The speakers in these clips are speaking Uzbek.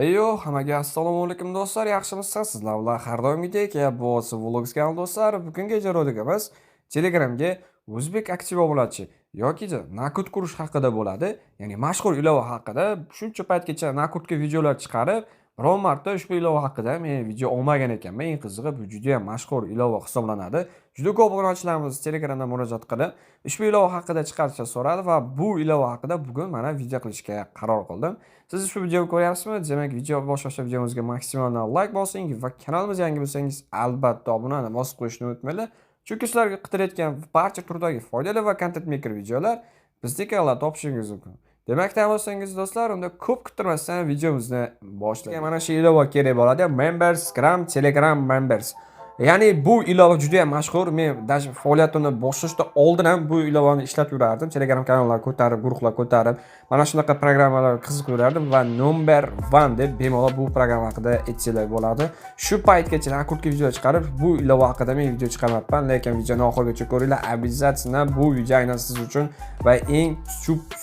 Eyo, hammaga assalomu alaykum do'stlar, yaxshimisizlar? Sizlar bilan har doimgidek Bosi Vlogs kanali do'stlar. Bugungi roligimiz Telegramga o'zbek aktiv obunachi yoki накрутка urish haqida bo'ladi. Ya'ni mashhur ilova haqida. Shuncha paytgacha накрутка videolar chiqarib, biron marta ushbu ilova haqida men video olmagan ekanman. Eng qizig'i, bu juda ham mashhur ilova hisoblanadi. Juda ko'p obunachilarimiz Telegramdan murojaat qilib, ushbu ilova haqida chiqarishni so'radi va bu ilova haqida bugun mana video qilishga qaror qildim. Siz ushbu videoni ko'ryapsizmi? Demak, video boshlashda videomizga maksimal like bosing va kanalimizga yangi bo'lsangiz, albatta obunani bosib qo'yishni unutmanglar. Chunki sizlarga qidirayotgan barcha turdagi foydali va content maker videolar bizni kanalda topishingiz mumkin. Demak, tayyor bo'lsangiz do'stlar, unda ko'p kuttirmasdan videomizni boshlaymiz. Mana shu ilova kerak bo'ladi. Members Gram Telegram Members. Ya'ni bu ilova juda ham mashhur. Men даже faoliyatimni boshlashdan oldin ham bu ilovani ishlatib yurardim. Telegram kanallar ko'tarib, guruhlar ko'tarib, mana shunaqa programmalar qiziqib yurardim va number one deb bemalol bu programma haqida aytsanglar bo'ladi. Shu paytgacha накрутка video chiqarib, bu ilova haqida men video chiqarmabman, lekin videoni oxirigacha ko'ringlar. Обязательно bu video aynan siz uchun va eng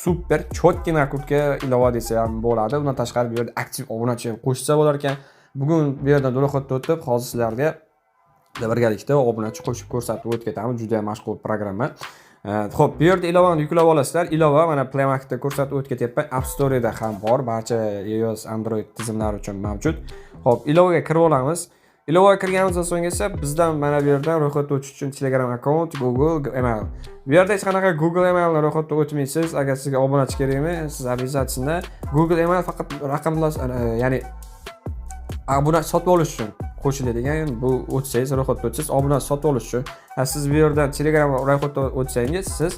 super четкий накрутка ilova desa ham bo'ladi. Undan tashqari bu yerda aktiv obunachi ham qo'shsa bo'lar ekan. Bugun bu yerdan ro'yxatdan o'tib, hozir sizlarga birgalikda obunachi qo'shib ko'rsatib o'tib ketamiz. Juda ham mashhur programma. Xo'p, bu yerda ilovani yuklab olasizlar. Ilova mana Play Marketda ko'rsatib o'tib ketyapman. App Store'da ham bor, barcha iOS, Android tizimlari uchun mavjud. Xo'p, ilovaga kirib olamiz. Ilovaga kirganimizdan so'ng esa bizdan mana bu yerdan ro'yxatdan o'tish uchun Telegram akkaunt, Google email. Bu yerda hech qanaqa Google emailni ro'yxatdan o'tmaysiz. Agar sizga obunachi kerakmi, siz обязательно Google email faqat raqamlar, ya'ni obuna sotib olish uchun qo'shiladigan, bu o'tsangiz, ro'yxatdan o'tsangiz, obuna sotib olish uchun. Siz bu yerdan Telegram ro'yxatdan o'tsangiz, siz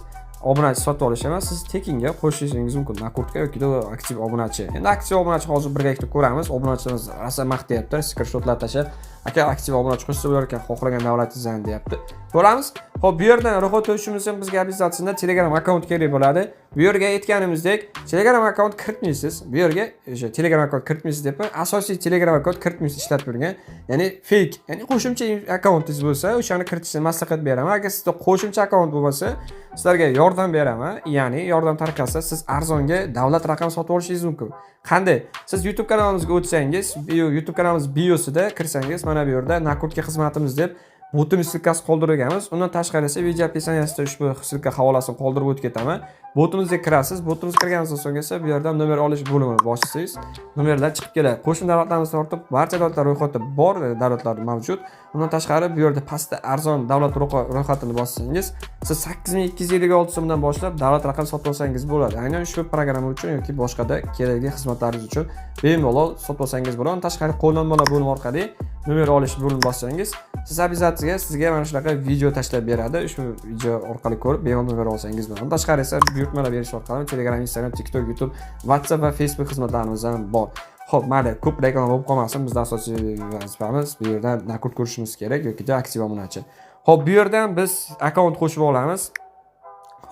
obunachi sotib olish emas, siz tekinga qo'shishingiz mumkin накрутка yoki aktiv obunachi. Endi aktiv obunachi hozir birgalikda ko'ramiz. Obunachilarimiz rosa maqtayapti, skrinshotlar tashlab, aka, aktiv obunachi qo'shsa bo'lar ekan xohlagan davlatingizdan, deyapti. Ko'ramiz. Ho'p, bu yerdan ro'yxatdan o'tishimiz uchun bizga обязательно Telegram akkaunt kerak bo'ladi. Bu yerga aytganimizdek, Telegram akkaunt kiritmaysiz. Bu yerga o'sha Telegram akkaunt kiritmaysiz deb, asosiy Telegram akkaunt kiritmaysiz ishlatib yurgan, ya'ni fake, ya'ni qo'shimcha akkauntingiz bo'lsa, o'shani kiritishni maslahat beraman. Agar sizda qo'shimcha akkaunt bo'lmasa, sizlarga yordam beraman. Ya'ni yordam tariqasida siz arzonga davlat raqami sotib olishingiz mumkin. Qanday? Siz YouTube kanalimizga o'tsangiz, YouTube kanalimiz biosida kirsangiz, mana bu yerda накрутка xizmatimiz deb botimiz ссылка si qoldirganmiz. Undan tashqari esa video описание sida ushbu ссылка havolasini qoldirib o'tib ketaman. Botimizga kirasiz. Botimizga kirganingizdan so'ng esa bu yerdan nomer olish bo'limini bossangiz, nomerlar chiqib keladi. Qo'shni davlatlarimiz tortib barcha davlatlar ro'yxati bor, davlatlar mavjud. Undan tashqari bu yerda pastda arzon davlat ro'yxatini bossangiz, siz 8256 so'mdan boshlab davlat raqami sotib olsangiz bo'ladi. Aynan ushbu programma uchun yoki boshqada kerakli xizmatlaringiz uchun bemalol sotib olsangiz bo'ladi. Undan tashqari qo'llanmalar bo'limi orqali nomer olish bo'limini bossangiz, siz обязательно sizga mana shunaqa video tashlab beradi. Ushbu video orqali ko'rib, bemalol nomer olsangiz bo'ladi. Undan tashqari esa buyurtmalar berish orqali Telegram, Instagram, TikTok, YouTube, WhatsApp va Facebook xizmatlarimiz ham bor. Ho'p, mayli, ko'p reklama bo'lib qolmasin. Bizni asosiy vazifamiz bu yerdan накрутка ko'rishimiz kerak yoki aktiv obunachi. Ho'p, bu yerdan biz akkaunt qo'shib olamiz.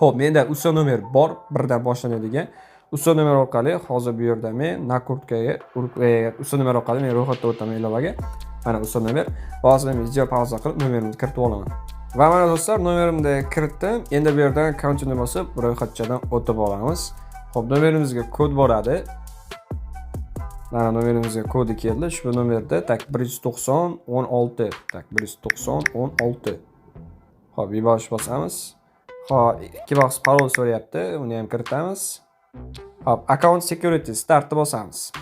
Ho'p, menda USA nomer bor, birdan boshlanadigan. USA nomer orqali hozir bu yerda men накрутка ga, USA nomer orqali men ro'yxatdan o'taman ilovaga. Mana USA nomer. Hozir men video pauza qilib nomerimni kiritib olaman. Va mana do'stlar, nomerimni kiritdim. Endi bu yerdan continue bosib ro'yxatchadan o'tib olamiz. Ho'p, nomerimizga kod boradi. Mana nomerimizga kodi keldi. Ushbu nomerda так 190 16, так 190 16. Ho'p, yuborish bosamiz. Ho'p, ikki bosqich parol so'rayapti, uni ham kiritamiz. Ho'p, account security startni bosamiz.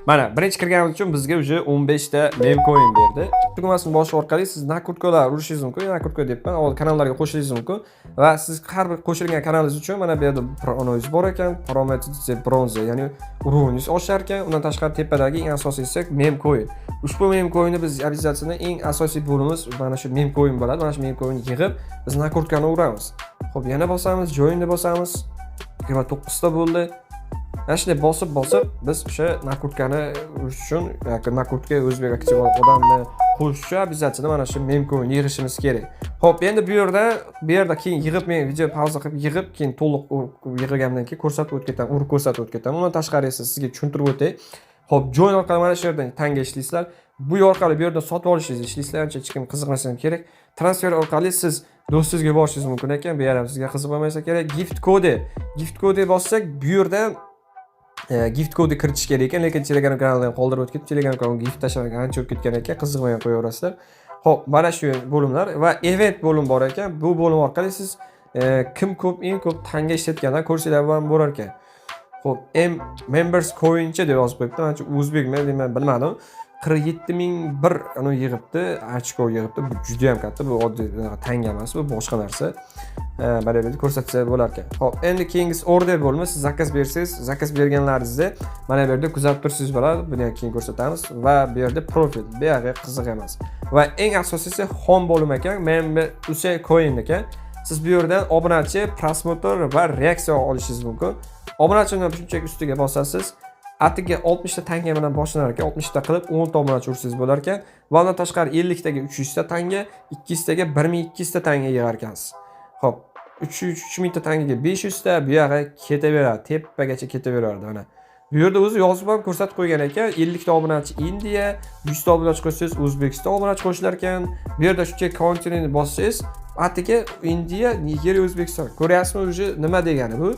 Mana birinchi kirganimiz uchun bizga уже 15 ta mem coin berdi. Tugmasini bosish orqali siz накрутка lar urishingiz mumkin. Накрутка deyapman, avval kanallarga qo'shilishingiz mumkin va siz har bir qo'shilgan kanalingiz uchun mana bu yerda pronoingiz bor ekan, promotsiya bronza, ya'ni уровень ingiz oshar ekan. Undan tashqari tepadagi eng asosiysi mem coin. Ushbu mem coinni biz обязательно, eng asosiy bo'limimiz mana shu mem coin bo'ladi. Mana shu mem coinni yig'ib biz накрутка ni uramiz. Xo'p, yana bosamiz, joinni bosamiz. 29 ta bo'ldi. Mana shunday bosib bosib biz o'sha накрутка ni urish uchun yoki накрутка o'zbek aktiv odamni qo'shish uchun обязательно mana shu mem coin yig'ishimiz kerak. Xo'p, endi bu yerda keyin yig'ib, men video pauza qilib yig'ib, keyin to'liq yig'ilgandan keyin ko'rsatib o'tib ketaman, urib ko'rsatib o'tib ketaman. Undan tashqari esa sizga tushuntirib o'tay. Xo'p, join orqali mana shu yerdan tanga ishlaysizlar. Bu orqali bu yerda sotib olishingizni ishlaysizlar, ancha hech kim qiziqmasa ham kerak. Transfer orqali siz Do'stingizga yuborishingiz mumkin ekan, bu ham sizga qiziq bo'lmasa kerak. Gift kodi. Gift kodi bossak, bu yerdan gift kodi kiritish kerak ekan, lekin Telegram kanalida ham qoldirib o'tib ketib, Telegram kanalga gift tashlamagan, ancha bo'lib ketgan ekan, qiziqmay ham qo'yaverasizlar. Xo'p, mana shu bo'limlar va event bo'lim bor ekan. Bu bo'lim orqali siz kim ko'p, eng ko'p tanga ishlatgandan ko'rsanglar ham bo'lar ekan. Xo'p, M members coincha deb yozib qo'yibdi. Manimcha, o'zbekmi deyman, bilmadim. 47 001 anavi yig'ibdi, ochko yig'ibdi. Bu juda ham katta, bu oddiy tanga emas, bu boshqa narsa. Mana bu yerda ko'rsatsa bo'lar ekan. Xo'p, endi keyingisi order bo'limi. Siz заказ bersangiz, заказ berganlaringizda mana bu yerda kuzatib tursangiz bo'ladi. Buni ham keyin ko'rsatamiz va bu yerda profil, bu yog'i qiziq emas. Va eng asosiysi home bo'limi ekan, member use coin ekan. Siz bu yerdan obunachi, просмотр va reaksiya olishingiz mumkin. Obunachini shunchaki ustiga bosasiz. Atigi 60 ta tanga bilan boshlanar ekan, 60 ta qilib 10 ta obunachi ursangiz bo'lar ekan. Va undan tashqari 50 taga 300 ta tanga, 200 taga 1200 ta tanga yig'ar ekansiz. Xo'p, 3 3000 ta tangaga 500 ta, bu yog'i ketaveradi, tepagacha ketaveradi mana. Bu yerda o'zi yozib ham ko'rsatib qo'ygan ekan. 50 ta obunachi Indiya, 100 ta obunachi qo'shsangiz, O'zbekiston obunachi qo'shilar ekan. Bu yerda shunchaki continue bossangiz, atigi Indiya, Nigeriya, O'zbekiston. Ko'ryapsizmi уже nima degani bu?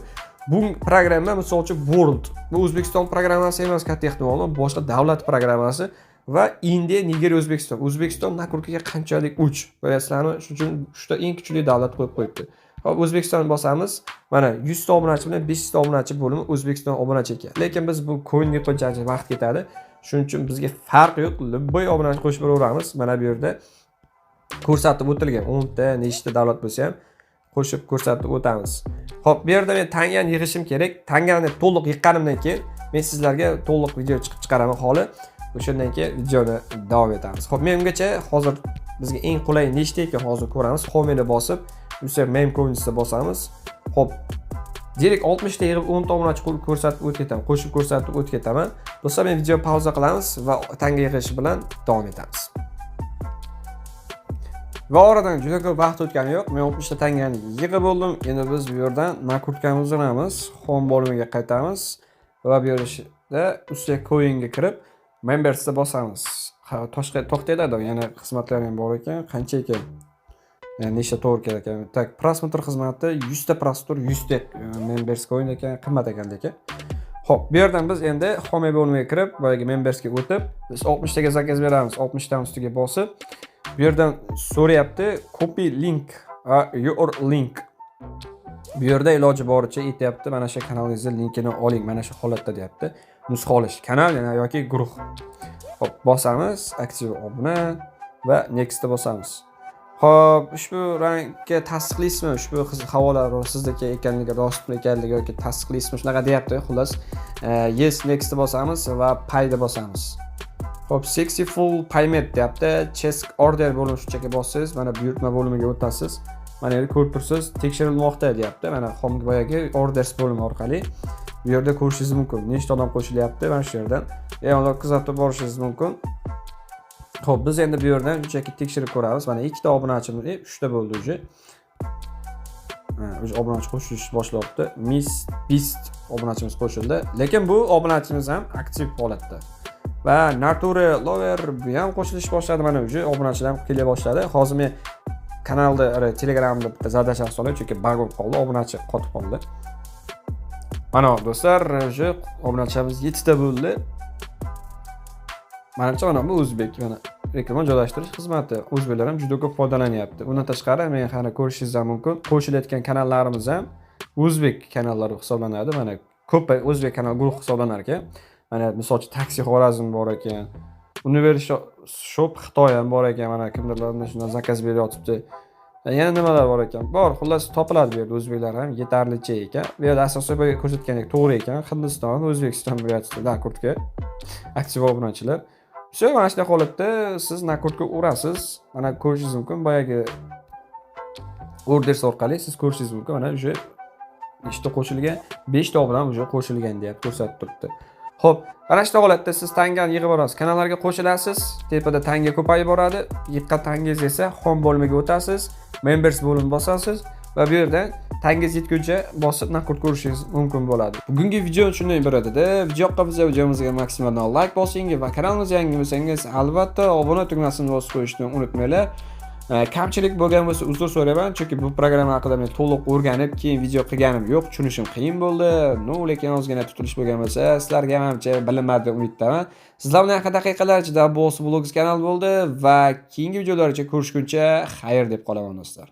Bu programma, misol uchun, World. Bu O'zbekiston programmasi emas, katta ehtimol bilan boshqa davlat programmasi va Indiya, Nigeriya, O'zbekiston. O'zbekiston накрутка ga qanchalik uch. Ko'ryapsizlarmi? Shuning uchun uchta eng kuchli davlat qo'yib qo'yibdi. Hop, O'zbekiston bosamiz. Mana 100 ta obunachi bilan 500 ta obunachi bo'limi O'zbekiston obunachi ekan. Lekin biz bu coin yig'guncha ancha vaqt ketadi. Shuning uchun bizga farqi yo'q. Любой obunachi qo'shib boraveramiz. Mana bu yerda ko'rsatib o'tilgan 10 ta, nechta davlat bo'lsa ham qo'shib ko'rsatib o'tamiz. Xo'p, bu yerda men tangani yig'ishim kerak. Tangani to'liq yiqqanimdan keyin men sizlarga to'liq video chiqib chiqaraman holi. O'shandan keyin videoni davom etamiz. Xo'p, men ungacha hozir bizga eng qulay nechta ekan, hozir ko'ramiz. Home bosib, o'sha mem coinsga bosamiz. Xo'p, deylik, 60 ta yig'ib 10 ta obunachi ko'rsatib o'tib ketaman, qo'shib ko'rsatib o'tib ketaman. Do'stlar, men video pauza qilamiz va tanga yig'ish bilan davom etamiz. Va oradan juda ko'p vaqt o'tgani yo'q. Men 60 ta tangani yig'ib bo'ldim. Endi biz bu yerdan накрутка mizni uramiz. Home bo'limiga qaytamiz va bu yerda ustiga coinga kirib, membersga bosamiz. Ha, toshqa to'xtanglar, yana xizmatlar ham bor ekan. Qancha ekan? Ya'ni nechta to'g'ri kelar ekan? Так, просмотр xizmati, 100 ta просмотр 100 ta members coin ekan, qimmat ekan lekin. Xo'p, bu yerdan biz endi home bo'limiga kirib, boyagi membersga o'tib, biz 60 taga заказ beramiz. 60 tan ustiga bosib, bu yerdan so'rayapti copy link, your link. Bu yerda iloji boricha aytyapti, mana shu kanalingizni linkini oling, mana shu holatda deyapti. Nusxa olish, kanal yana yoki guruh. Xo'p, bosamiz, aktiv obuna va nextga bosamiz. Xo'p, ushbu rangga tasdiqlaysizmi? Ushbu havola sizniki ekanligi, rostmi ekanligi yoki tasdiqlaysizmi? Shunaqa deyapti, xullas. Yes, nextga bosamiz va payni bosamiz. Xo'p, successful payment deyapti. Check order bo'limi, shunchaki bossangiz, mana buyurtma bo'limiga o'tasiz. Mana yerda ko'rib tursiz, tekshirilmoqda deyapti. Mana home, boyagi orders bo'limi orqali bu yerda ko'rishingiz mumkin. Nechta odam qo'shilyapti mana shu yerdan. Bemalol kuzatib borishingiz mumkin. Xo'p, biz endi bu yerdan shunchaki tekshirib ko'ramiz. Mana ikkita obunachimiz, uchta bo'ldi уже. Ha, уже obunachi qo'shilish boshlayapti. Miss Beast obunachimiz qo'shildi. Lekin bu obunachimiz ham aktiv holatda. Va Nature Lover, bu ham qo'shilish boshladi. Mana уже obunachilar ham kela boshladi. Hozir men kanalda, Telegramda bitta задача solay, chunki баг bo'lib qoldi, obunachi qotib qoldi. Mana do'stlar, уже obunachimiz 7 ta bo'ldi. Manimcha, mana bu o'zbek, mana reklama joylashtirish xizmati. O'zbeklar ham juda ko'p foydalanyapti. Undan tashqari, men hali ko'rishingiz ham mumkin, qo'shilayotgan kanallarimiz ham o'zbek kanallari hisoblanadi. Mana ko'p o'zbek kanal guruh hisoblanar ekan. Mana misol uchun, Taksi Xorazm bor ekan. Universal Shop Xitoy ham bor ekan. Mana kimdirlar shundan заказ beryotibdi. Yana nimalar bor ekan? Bor, xullas, topiladi bu yerda o'zbeklar ham yetarlicha ekan. Bu yerda asosiy boya ko'rsatgandek to'g'ri ekan. Hindiston, O'zbekiston bo'lyapti накрутка. Aktiv obunachilar. Всё, mana shunday holatda siz накрутка urasiz. Mana ko'rishingiz mumkin, boyagi orders orqali siz ko'rishingiz mumkin. Mana уже nechta qo'shilgan? 5 ta obuna уже qo'shilgan deyapti, ko'rsatib turibdi. Xo'p, mana shunday holatda siz tangani yig'ib borasiz. Kanallarga qo'shilasiz, tepada tanga ko'payib boradi. Yiqqan tangangiz esa home bo'limiga o'tasiz, members bo'limini bosasiz va bu yerda tangingiz yetguncha bosib накрутка urishingiz mumkin bo'ladi. Bugungi video shundan iborat edi. Video yoqqan bo'lsa, videomizga maksimal like bosing va kanalimizga yangi bo'lsangiz, albatta obuna tugmasini bosib qo'yishni unutmanglar. Kamchilik bo'lgan bo'lsa, uzr so'rayman, chunki bu programma haqida men to'liq o'rganib, keyin video qilganim yo'q, tushunishim qiyin bo'ldi. Ну, lekin ozgina tutilish bo'lgan bo'lsa, sizlarga ham ancha bilinmadi deb umiddaman. Sizlar bilan yaqin daqiqalar ichida Boss Vlogs kanal bo'ldi va keyingi videolargacha ko'rishguncha xayr deb qolaman, do'stlar.